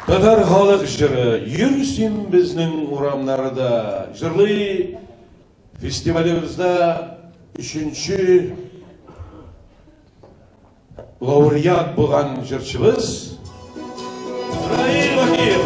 Татар халык җыры Йөр син безнең урамнарда җырлый фестивалебездә өченче лауреат булган җырчыбыз Раил Бакиев.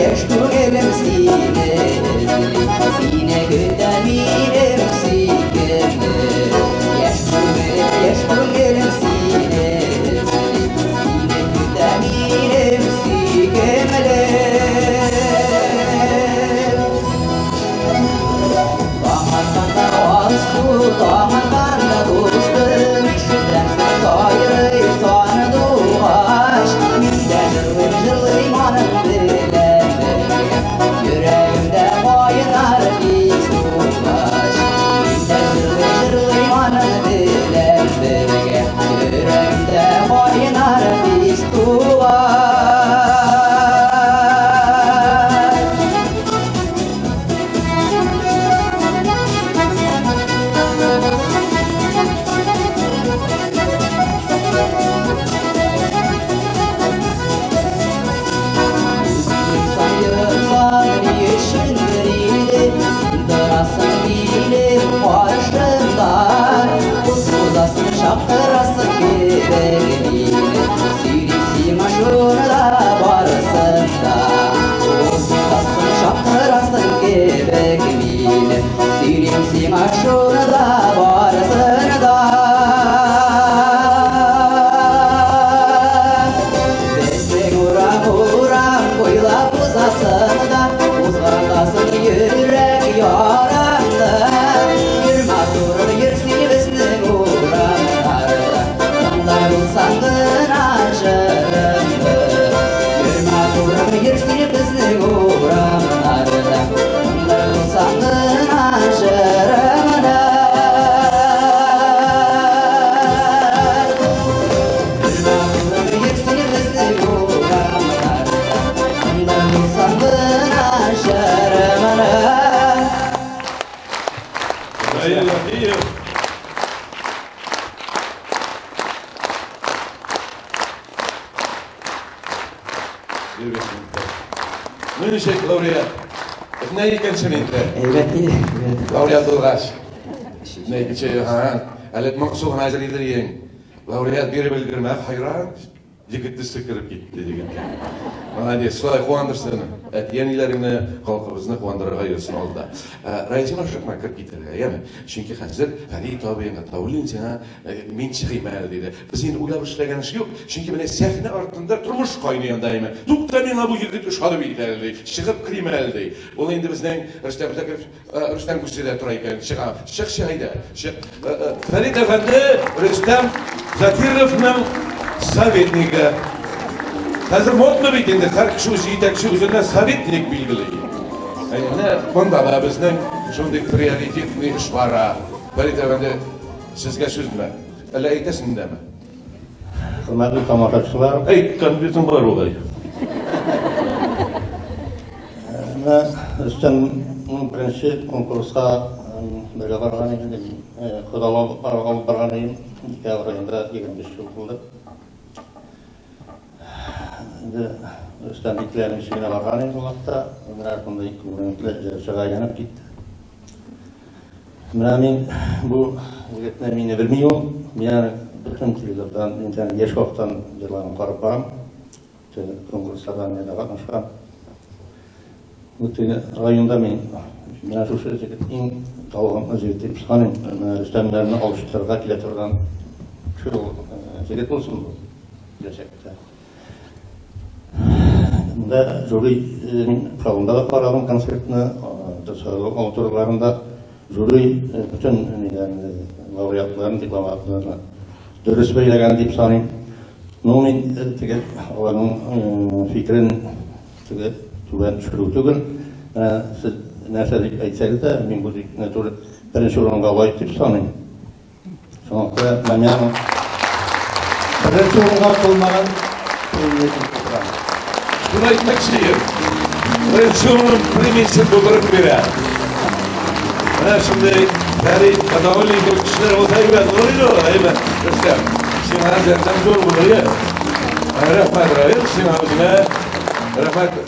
Яшь күңелем сине эзли, сине көтә минем сөйкемле. Яшь күңелем, яшь күңелем сине эзли, сине көтә минем сөйкемле. Таң атканда алсу, таң атканда дустым, ишетәмсең сайрый сандугач. Мин дә җырлыйм, җырлыйм аның белән бергә. Йөрәгемдә кайнар хис тугач. Мин дә җырлыйм, җырлыйм аның белән бергә. Йөрәгемдә кайнар хис тугач. Үзеңнең саерсаң, ни өчендер инде син торасың минем каршымда. Кул сузасың, чакырасың кебек мине. Сөйлим сиңа шуны да барысын да. Кул сузасың, чакырасың кебек мине. Сөйлим сиңа шуны да барысын да. Безнең урам урам буйлап узасың да, кузгатасың йөрәк ярамны. Йөр матурым, йөр син безнең урамнарда, тыңлар булсаң гына җырымны. Йөр матурым, йөр син безнең урамнарда, тыңлар булсаң гына җырымны. Йөр матурым, йөр син безнең урамнарда, тыңлар булсаң гына җырымны. Раил Бакиев. Ну ничек, лауреат? Менә икенче миндә. Әйбәт инде, әйбәт. Лауреат булгач. Менә икенче, ха. Әле моңсу гына әзерлидер иең. Лауреат биреп өлгермә, хайран. Егет төсе кереп китте егеткә. Молодец, шулай куандырсын. Әти-әниләреңне, халкыбызны куандырырга йөрсен алда. Раил, син ашыкма кереп китәргә, яме? Чөнки хәзер Фәрит абый Гатауллин сиңа мин чыгыйм әле диде. Без инде уйлап эшләгән эш юк, чөнки менә сәхнә артында тормыш кайный анда, яме. Тукта, миңа бу егет ошады бит әле, ди. Чыгып керим әле, ди. Ул инде безнең Рөстәм Закиров, Рөстәм күрше дә тора икән, чыга. Чык, чык әйдә. Чык. Фәрит әфәнде Рөстәм Закировның советнигы. Хәзер модно бит инде, һәр кеше үз җитәкче үзенә советник билгели. Менә монда да безнең шундый приоритетный эш бара. Фәрит әфәнде, сезгә сүзме? Әллә әйтәсең дәме? Хөрмәтле тамашачылар. Әй, конфетың бар бугай. Менә Рөстәмнең беренче конкурска бергә барган идем. Кодалап алып барган идем. Декабрь аенда 25 ел булды. Инде Рөстәм икеләнүче генә барган иде ул вакытта. Менә шундый күренекле җырчыга әйләнеп китте. Менә мин бу егетне мине белми ул. Мин аны бөтен телевизордан, интернет яшь вакыттан җырларын карап барам. Конкурсларда мин дә катнашкан. Бу теге районда мин менә шушы егет иң талантлы егет дип саныйм. Менә Рөстәмнәрне алыштырырга килә торган шул егет булсын бу киләчәктә. Монда жюри залында да карадым концертны, аудиторияләрендә жюри бөтен ниләрне, лауреатларын, дипломатларны дөрес бәяләгән дип саныйм. Ну, мин теге аларның фикерен теге түбән төшерү түгел. Менә сез нәрсә дип әйтсәгез дә, мин бу егетне туры беренче урынга лаек дип саныйм. Шуңа күрә менә мин аның беренче урынга куелмаган премиясен тутырам. Шуны әйтмәкче идем. Беренче урын премиясен тутырып бирә. Менә шундый Фәрит Кадагуллин кебек кешеләр булса әйбәт булыр иде ул, әйбәт, Рөстәм. Сиңа ярдәм зур булыр иде. Рәхмәт, Раил, сиңа үзеңә. Рәхмәт.